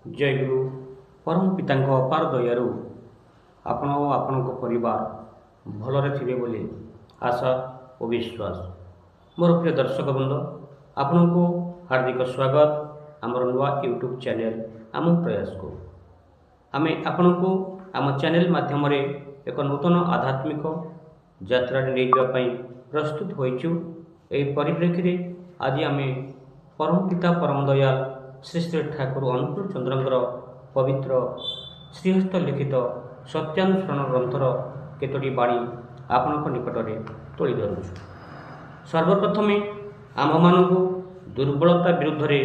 ଜୟଗୁରୁ। ପରମ ପିତାଙ୍କ ଅପାର ଦୟାରୁ ଆପଣ ଓ ଆପଣଙ୍କ ପରିବାର ଭଲରେ ଥିବେ ବୋଲି ଆଶା ଓ ବିଶ୍ୱାସ। ମୋର ପ୍ରିୟ ଦର୍ଶକ ବୃନ୍ଦ, ଆପଣଙ୍କୁ ହାର୍ଦ୍ଦିକ ସ୍ୱାଗତ ଆମର ନୂଆ ୟୁଟ୍ୟୁବ୍ ଚ୍ୟାନେଲ୍ ଆମ ପ୍ରୟାସକୁ। ଆମେ ଆପଣଙ୍କୁ ଆମ ଚ୍ୟାନେଲ୍ ମାଧ୍ୟମରେ ଏକ ନୂତନ ଆଧ୍ୟାତ୍ମିକ ଯାତ୍ରାରେ ନେଇଯିବା ପାଇଁ ପ୍ରସ୍ତୁତ ହୋଇଛୁ। ଏହି ପରିପ୍ରେକ୍ଷୀରେ ଆଜି ଆମେ ପରମ ପିତା ପରମ ଦୟାଲ ଶ୍ରୀ ଶ୍ରୀ ଠାକୁର ଅନୁକୂଳ ଚନ୍ଦ୍ରଙ୍କର ପବିତ୍ର ଶ୍ରୀହସ୍ତ ଲିଖିତ ସତ୍ୟାନୁସରଣ ଗ୍ରନ୍ଥର କେତୋଟି ବାଣୀ ଆପଣଙ୍କ ନିକଟରେ ତୋଳି ଧରୁଛୁ। ସର୍ବପ୍ରଥମେ ଆମ୍ଭମାନଙ୍କୁ ଦୁର୍ବଳତା ବିରୁଦ୍ଧରେ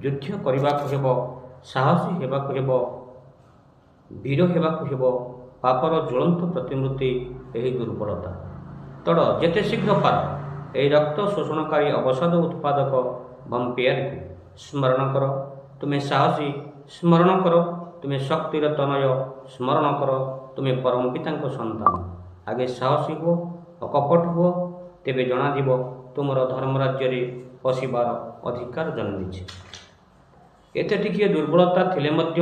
ଯୁଦ୍ଧ କରିବାକୁ ହେବ, ସାହସୀ ହେବାକୁ ହେବ, ବୀର ହେବାକୁ ହେବ। ପାପର ଜ୍ୱଳନ୍ତ ପ୍ରତିମୂର୍ତ୍ତି ଏହି ଦୁର୍ବଳତା। ତଡ଼ ଯେତେ ଶୀଘ୍ର ପାର ଏହି ରକ୍ତ ଶୋଷଣକାରୀ ଅବସାଦ ଉତ୍ପାଦକ ଭମ୍ପେୟାରକୁ। ସ୍ମରଣ କର ତୁମେ ସାହସୀ, ସ୍ମରଣ କର ତୁମେ ଶକ୍ତିର ତନୟ, ସ୍ମରଣ କର ତୁମେ ପରମପିତାଙ୍କ ସନ୍ତାନ। ଆଗେ ସାହସୀ ହୁଅ, ଅକପଟ ହୁଅ, ତେବେ ଜଣାଯିବ ତୁମର ଧର୍ମରାଜ୍ୟରେ ପଶିବାର ଅଧିକାର ଜନ୍ମିଛି। ଏତେ ଟିକିଏ ଦୁର୍ବଳତା ଥିଲେ ମଧ୍ୟ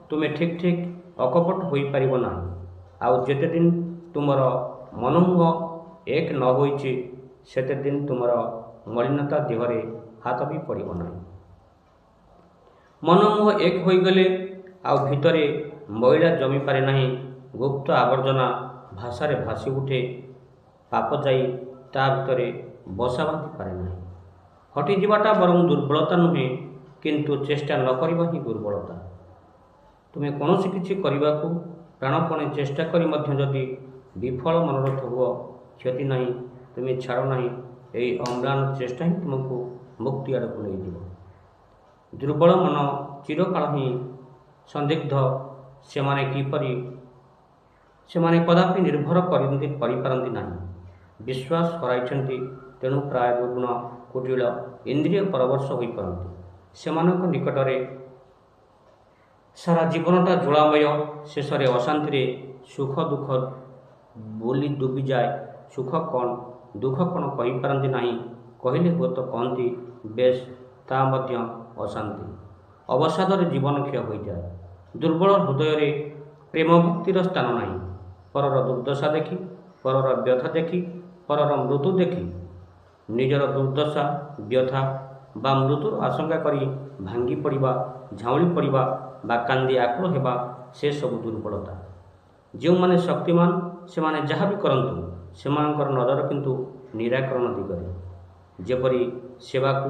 ତୁମେ ଠିକ୍ ଠିକ୍ ଅକପଟ ହୋଇପାରିବ ନାହିଁ। ଆଉ ଯେତେଦିନ ତୁମର ମନମୁହ ଏକ ନ ହୋଇଛି, ସେତେଦିନ ତୁମର ମଳିନତା ଦେହରେ ହାତ ବି ପଡ଼ିବ ନାହିଁ। ମନମୁହ ଏକ ହୋଇଗଲେ ଆଉ ଭିତରେ ମଇଳା ଜମିପାରେ ନାହିଁ। ଗୁପ୍ତ ଆବର୍ଜନା ଭାଷାରେ ଭାସି ଉଠେ, ପାପ ଯାଇ ତା ଭିତରେ ବସା ବାନ୍ଧିପାରେ ନାହିଁ। ହଟିଯିବାଟା ବରଂ ଦୁର୍ବଳତା ନୁହେଁ, କିନ୍ତୁ ଚେଷ୍ଟା ନ କରିବା ହିଁ ଦୁର୍ବଳତା। ତୁମେ କୌଣସି କିଛି କରିବାକୁ ପ୍ରାଣପଣେ ଚେଷ୍ଟା କରି ମଧ୍ୟ ଯଦି ବିଫଳ ମନୋରଥ ହୁଅ, କ୍ଷତି ନାହିଁ, ତୁମେ ଛାଡ଼ ନାହିଁ। ଏହି ଅମ୍ଳାନ ଚେଷ୍ଟା ହିଁ ତୁମକୁ ମୁକ୍ତି ଆଡ଼କୁ ନେଇଯିବ। ଦୁର୍ବଳ ମନ ଚିରକାଳ ହିଁ ସନ୍ଦିଗ୍ଧ। ସେମାନେ କିପରି ସେମାନେ କଦାପି ନିର୍ଭର କରିପାରନ୍ତି ନାହିଁ। ବିଶ୍ୱାସ ହରାଇଛନ୍ତି, ତେଣୁ ପ୍ରାୟ ଦୁର୍ଗୁଣ, କୁଟିଳ, ଇନ୍ଦ୍ରିୟ ପରବର୍ଶ ହୋଇପାରନ୍ତି। ସେମାନଙ୍କ ନିକଟରେ ସାରା ଜୀବନଟା ଜ୍ୱାଳାମୟ। ଶେଷରେ ଅଶାନ୍ତିରେ ସୁଖ ଦୁଃଖ ବୋଲି ଡୁବିଯାଏ। ସୁଖ କ'ଣ ଦୁଃଖ କ'ଣ କହିପାରନ୍ତି ନାହିଁ। କହିଲେ ହୁଏତ କହନ୍ତି, ବେଶ, ତା ମଧ୍ୟ ଅଶାନ୍ତି। ଅବସାଦରେ ଜୀବନ କ୍ଷୟ ହୋଇଯାଏ। ଦୁର୍ବଳ ହୃଦୟରେ ପ୍ରେମ ଭକ୍ତିର ସ୍ଥାନ ନାହିଁ। ପରର ଦୁର୍ଦ୍ଦଶା ଦେଖି, ପରର ବ୍ୟଥା ଦେଖି, ପରର ମୃତ୍ୟୁ ଦେଖି ନିଜର ଦୁର୍ଦ୍ଦଶା, ବ୍ୟଥା ବା ମୃତ୍ୟୁର ଆଶଙ୍କା କରି ଭାଙ୍ଗି ପଡ଼ିବା, ଝାଉଁଳି ପଡ଼ିବା ବା କାନ୍ଦି ଆକୁଳ ହେବା, ସେସବୁ ଦୁର୍ବଳତା। ଯେଉଁମାନେ ଶକ୍ତିମାନ, ସେମାନେ ଯାହା ବି କରନ୍ତୁ, ସେମାନଙ୍କର ନଜର କିନ୍ତୁ ନିରାକରଣ ଦିଗରେ। ଯେପରି ସେବାକୁ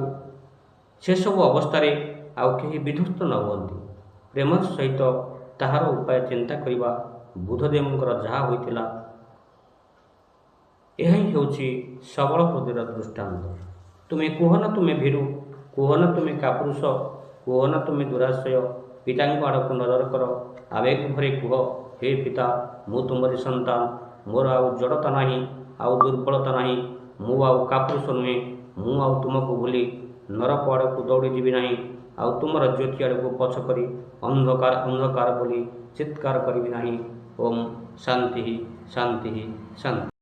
ସେସବୁ ଅବସ୍ଥାରେ ଆଉ କେହି ବିଧ୍ୱସ୍ତ ନ ହୁଅନ୍ତି, ପ୍ରେମର ସହିତ ତାହାର ଉପାୟ ଚିନ୍ତା କରିବା। ବୁଦ୍ଧଦେବଙ୍କର ଯାହା ହୋଇଥିଲା, ଏହା ହିଁ ହେଉଛି ସବଳ ହୃଦୟର ଦୃଷ୍ଟାନ୍ତ। ତୁମେ କୁହ ନା ତୁମେ ଭୀରୁ, କୁହ ନା ତୁମେ କାପୁରୁଷ, କୁହ ନା ତୁମେ ଦୁରାଶୟ। ପିତାଙ୍କ ଆଡ଼କୁ ନଜର କର, ଆବେଗ ଭରେ କୁହ, ହେ ପିତା, ମୁଁ ତୁମରି ସନ୍ତାନ। ମୋର ଆଉ ଜଡ଼ତା ନାହିଁ, ଆଉ ଦୁର୍ବଳତା ନାହିଁ। ମୁଁ ଆଉ କାପୁରୁଷ ନୁହେଁ। ମୁଁ ଆଉ ତୁମକୁ ଭୁଲି ନରକ ଆଡ଼କୁ ଦୌଡ଼ିଯିବି ନାହିଁ। ଆଉ ତୁମର ଜ୍ୟୋତି ଆଡ଼କୁ ପଛ କରି ଅନ୍ଧକାର ଅନ୍ଧକାର ବୋଲି ଚିତ୍କାର କରିବି ନାହିଁ। ଓମ୍ ଶାନ୍ତି ଶାନ୍ତି ଶାନ୍ତି।